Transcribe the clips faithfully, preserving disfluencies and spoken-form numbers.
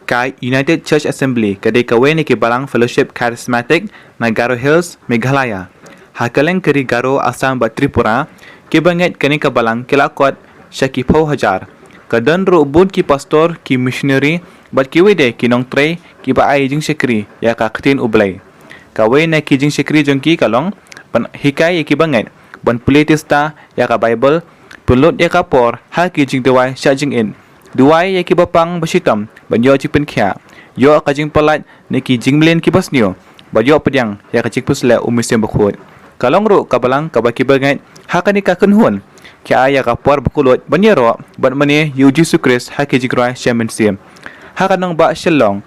Ka United Church Assembly ka dei kawei na ki balang fellowship charismatic na Garo Hills, Meghalaya. Ha kylleng ka ri Garo, Assam bad Tripura, ki bangeit kane ka balang ki la kot sha ki phew hajar. Ka don ruh bun ki pastor, ki missionary bad kiwei de ki nongtrei kiba ai jingshakri ïa ka ktien U Blei. Kawei na ki jingshakri jong ki ka long ban hikai ïa ki bangeit ban pule tista ïa ka Baibl, pynlut ïa ka por ha ki jingduwai shah jingit, duwai ïa kiba pang ba shitom ban ïoh jingpynkhiah, ïoh ka jingpyllait na ki jingmlien kiba sniew, bad ïoh pdiang ïa ka jingpynshlur U Mynsiem Bakhuid. Ka long ruh ka balang kaba ki bangeit ha kane ka kynhun ki ai ïa ka por ba kylluid ban ïaroh bad mane ïa U Jisu Khrist ha ki jingrwai sha mynsiem. Ha ka nongbah Shillong,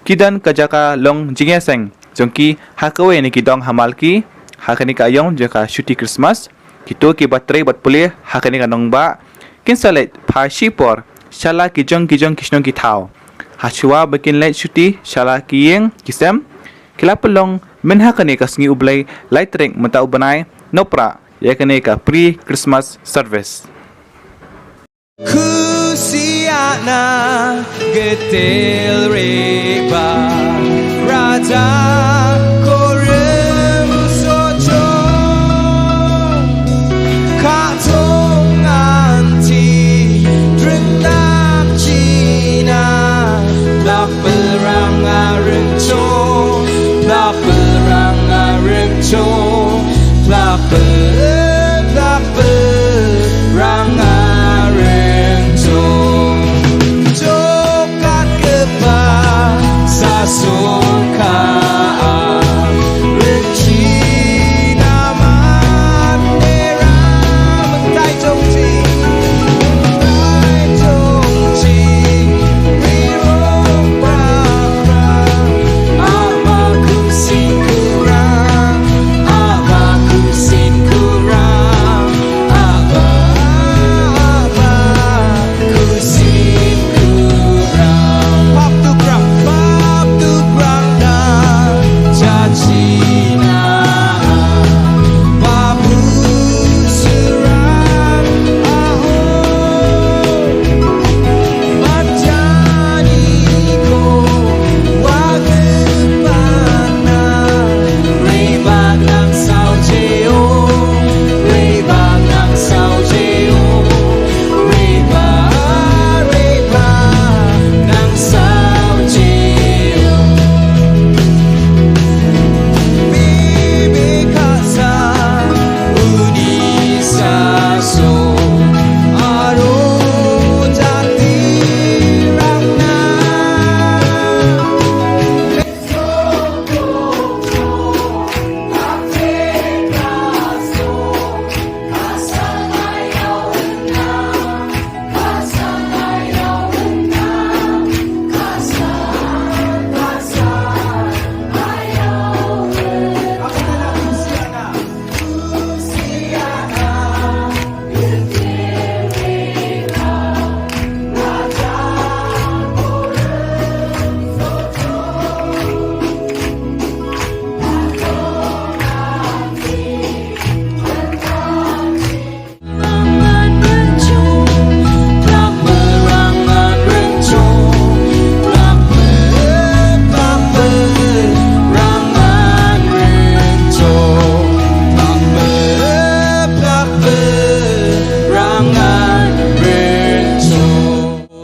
ki don ka jaka long jingïaseng jong ki ha kawei na ki dong ha Malki ha kane ka aïom jong ka shuti Christmas. Kito kiba trei bad pule ha kane ka nongbah kin sa leit phai shipor sha la ki jong ki jong ki shnong ki thaw. Hashwa ba kin leit shuti sha la ki ïing ki sem, ki la pynlong myn ha kane ka sngi U Blei, lai tarik mynta u bnai, nongbah ïa kane ka pre-Christmas service. Khusiana getel reba raja korem sojo. Ka tong anti drendam China, plak perang arem cho, plak perang arem cho, plak per, plak perang arem cho. Chokat kepa sasong ka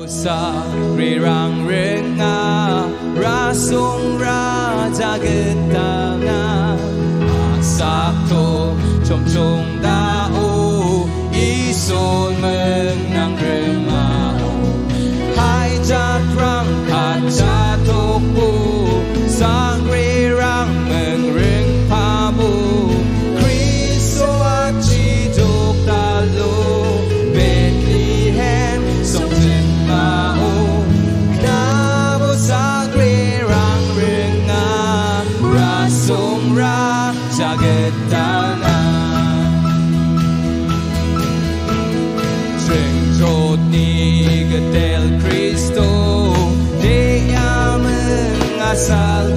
Sa ri rang ring nga, rasong ra jagat tana. Sak to chom chom da o, i sol meng nang ring ma o. Hai jat rang khat cha tok pu, sak ri rang meng ring pa bu. Kristo a chi jok ta lo, Bethlehem song chen ma o. Kna bo sak ri rang ring nga, rasong ra jagat tana. Jeng jot ni getel Kristo, de ya meng asal